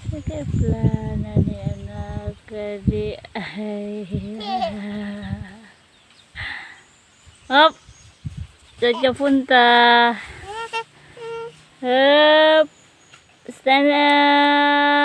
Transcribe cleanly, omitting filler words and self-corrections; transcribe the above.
Sige, plano ni anak di ay. Hop! Saan ka punta? Hop! Stand up!